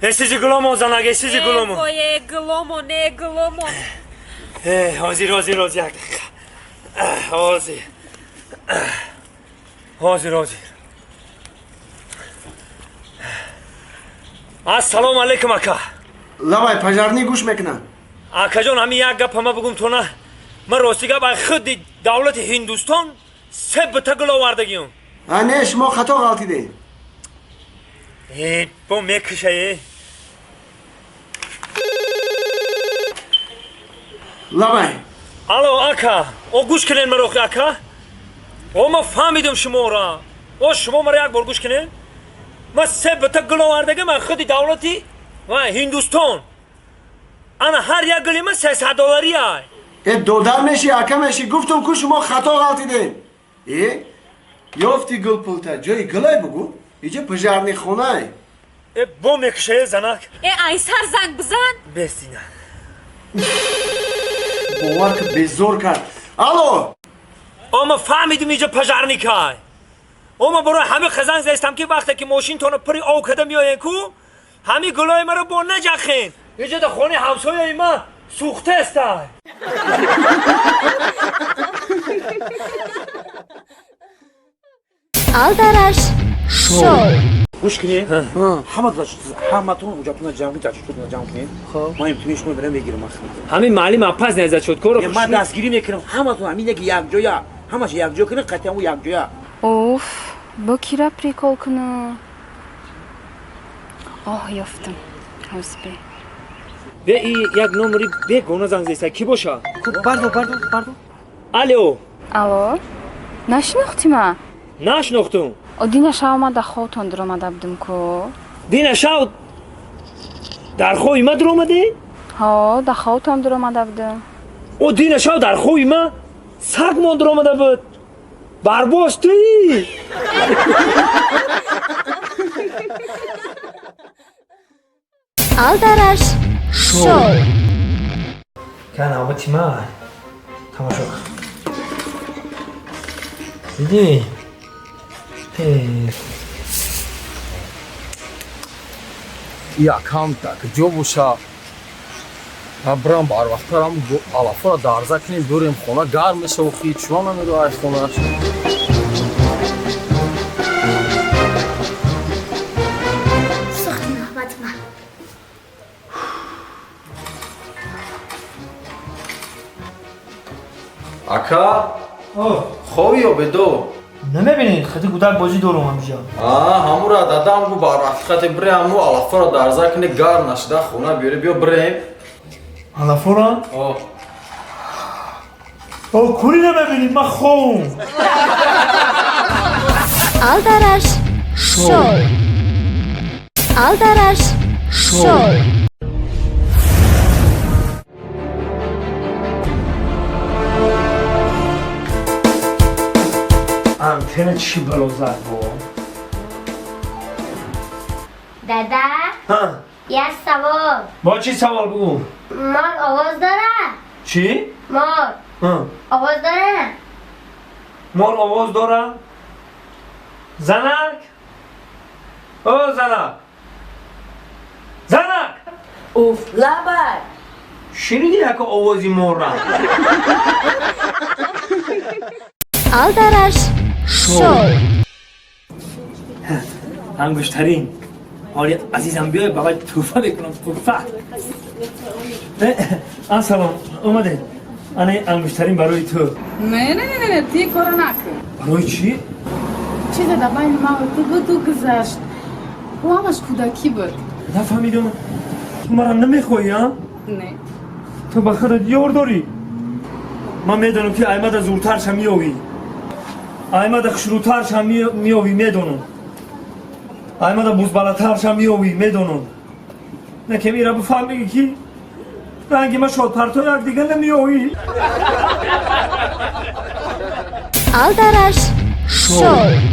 Эсизи гуломо занак, эсизи гуломо. Ой, гуломо, не гуломо. Ҳозир, ҳозир, ҳозир, як дақиқа. Ҳозир. Ҳозир, ҳозир. Ассалому алайкум, ака. Лавай, пожарный гӯш мекунам. Акаҷон, ҳамин як гап ҳама бугум то на. Ман рости гап ай худи давлати Ҳиндустон се бита гул овардагиюм. А не, шумо хато ғалтидед. Э, бо мекуша, э. Лавай. Алло, ака. О, гӯш кунед маро, ака. О, ман фаҳмидам шуморо. О, шумо маро як бор гӯш кунед. Ман се бита гул овардагим аз худи давлати Ҳиндустон. Ана ҳар як гули ман 300 доллари ай. Э, додар меши, ака меши, гуфтум ку шумо хато ғалтидед. Э, ёфти гул пулта, ҷои гулай бугу. Иҷа пожарный хонай. Э, бо мекуша, э, занак. Э, ай сар занг бизан. Бестина. Бовар ки безор кард. Алло! О, ман фаҳмидим иҷа пожарникай. О, ман барои ҳамин хазанг зестам ки вақте ки мошинтонро пури ов карда меоен ку, ҳамин гулои маро бо наҷахен. Иҷа дар хонаи ҳамсояи ман сӯхтаестай. Алдараш шоу. Гӯш кунед, ҳаматон ҳуҷҷатона ҷамъ кунед, зачёткотона ҷамъ кунед. Ман имтиҳони шумо мерам мегирам ахир. Ҳамин маълим апаз не зачёткоро. Ман дастгирӣ мекунам ҳаматон, ҳамин яки якҷоя, ҳамаш якҷоя кунед, қатъиан якҷоя. Уф, бо кира прикол кунам? Оҳ, ёфтам. Ҳозир. Бе и як номери бегона занг зеста, ки боша? Бардо, бардо, бардо. Алло. Алло. Нашинохтӣ ма? Нашинохтум. О, дина шав ма дар хобтон дуромада будум ку. Дина шав дар хоби ма дуромадӣ? Ҳо, дар хобтон дуромада будум. О, дина шав дар хоби ма саг мон дуромада буд. Барбоз туӣ. Алдараш шоу. Ка навбати ман. Тамошо кун. Дидӣ? Якам так ҷо боша. Брам барвақттарам алафора дарза кунем, дурем хона гарм мешава, хи чума намеро аш хонаш. Сухти навбати ман. Ака? Хобӣ ё бедор? Намебинед, хати кӯдак бозӣ дорум ҳамиҷа. Ҳамура дадам гу барвақти хати бирем, ҳаму алафора дарза куне, гарм нашида хона биёре, биё бирем. Алафора? О, кури намебинӣ, ман хобум. Алдараш шоу. Алдараш шоу. Антенна чӣ бало зад бо? Дада? Ҳа? Як савол. Бо чӣ савол бугу? Мор овоз дора? Чӣ? Мор. Ҳа. Овоз дора? Мор овоз дора? Занак? О, занак! Занак! Уф, лабай! Шунидӣ яко овози морра? Алдараш шоу. Ангуштарин. ҳоли азизам биёй, бабай тӯҳфа мекунам, тӯҳфа. Ассалом, омадед. Ана ангуштарин барои ту. Не, не, не, не, ти кора накун. Барои чӣ? Чизе дар байни ман ва ту буду гузашт. Ҳамаш кӯдакӣ буд. Нафаҳмидам. Ту маро намехоҳӣ, а? Не. Ту ба худат ёр дорӣ. Ман медонам ки аймада зуртарша меёвӣ. Аймада хушрӯтарша меёвӣ, медонам. Аймада бузбалатарша меёвӣ, медонам. Накем ира бифаҳмӣ ки ранги ма шодпарто якдига намеёвӣ. Алдараш шоу.